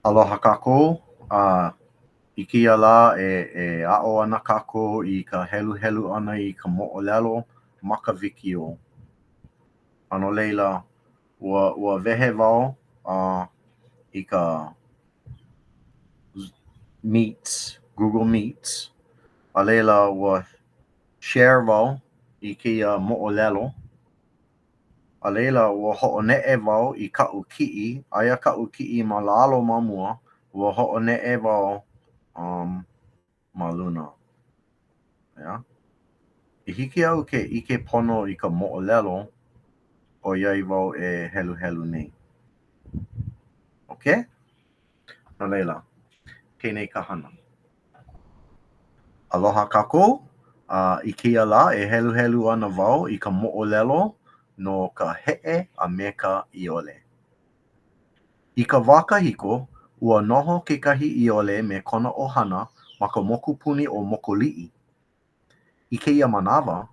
Aloha kākou. A i kēia lā e e aʻo ana kākou i ka heluhelu ʻana i ka moʻolelo ma ka wikiō. A no laila, ua ua wehe wau a i ka Meets, Google Meets, a laila ua share wau i kēia moʻolelo. A laila, ua hoʻoneʻe wau i kaʻu kiʻi, aia kaʻu kiʻi ma lalo ma mua, ua hoʻoneʻe wau um ma luna. ʻEā? I hiki iaʻu ke ʻike pono i ka moʻolelo ʻoiai wau e heluhelu nei. Okay? No laila, penei ka hana. Aloha kākou. A i kēia lā e heluhelu ana wau i ka moʻolelo no ka heʻe a me ka ʻiole. I ka wā kahiko, ua noho kekahi ʻiole me kona ʻohana ma ka mokupuni ʻo Mokoliʻi. I kēia manawa,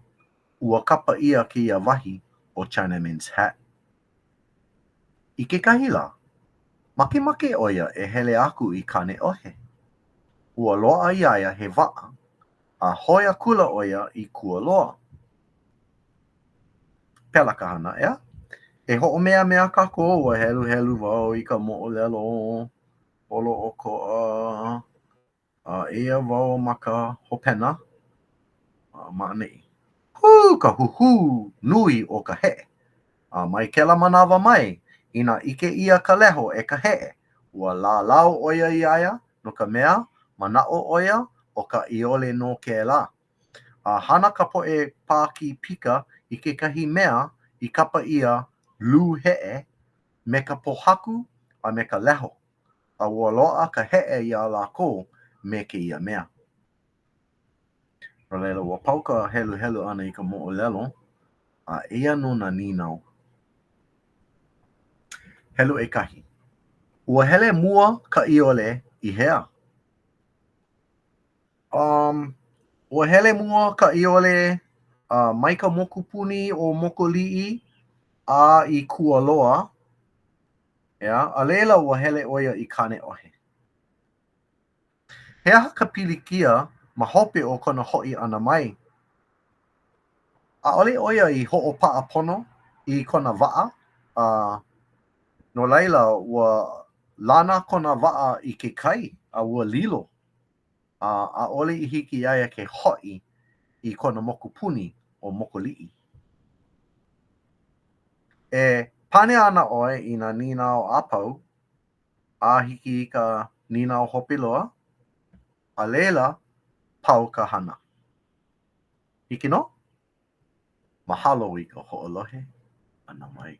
ua kapa ʻia kēia wahi ʻo Chinaman's Hat. I kekahi lā, makemake ʻo ia e hele aku i Kāneʻohe. Ua loaʻa iā ia he waʻa, a hoe akula ʻo ia i Kualoa. Pēlā ka hana, ʻeā? E hoʻomeamea kākou, ua heluhelu wau i ka moʻolelo holoʻokoʻa. A eia wau ma ka hopena ma ʻaneʻi. Hū ka huhū nui o ka heʻe. A mai kēlā manawa mai, inā ʻike ʻia ka leho e ka heʻe, ua lālau ʻo ia iā ia, no ka mea, manaʻo ʻo ia, ʻo ka ʻiole nō kēlā. A hana ka poʻe Pākīpika i kekahi mea i kapa ʻia lū heʻe me ka pōhaku a me ka leho. a ua loaʻa ka heʻe iā lākou me kēia mea. No laila, ua pau ka heluhelu ʻana i ka moʻolelo, a eia nō nā nīnau. Helu ʻekahi. Ua hele mua ka ʻiole i hea? Um, ua hele mua ka ʻiole uh, mai ka mokupuni ʻo Mokoliʻi a i Kualoa, ʻEā? A laila ua hele ʻo ia i Kāneʻohe. He aha ka pilikia ma hope o kona hoʻi ʻana mai? ʻAʻole ʻo ia i hoʻopaʻa pono i kona waʻa, a no laila, ua lana kona waʻa i ke kai a ua lilo, a ʻaʻole i hiki iā ia ke hoʻi i kona mokupuni ʻo Mokoliʻi. E pane ana ʻoe i nā nīnau a pau, a hiki i ka nīnau hope loa, a laila, pau ka hana. Hiki nō? Mahalo i ka hoʻolohe ʻana mai.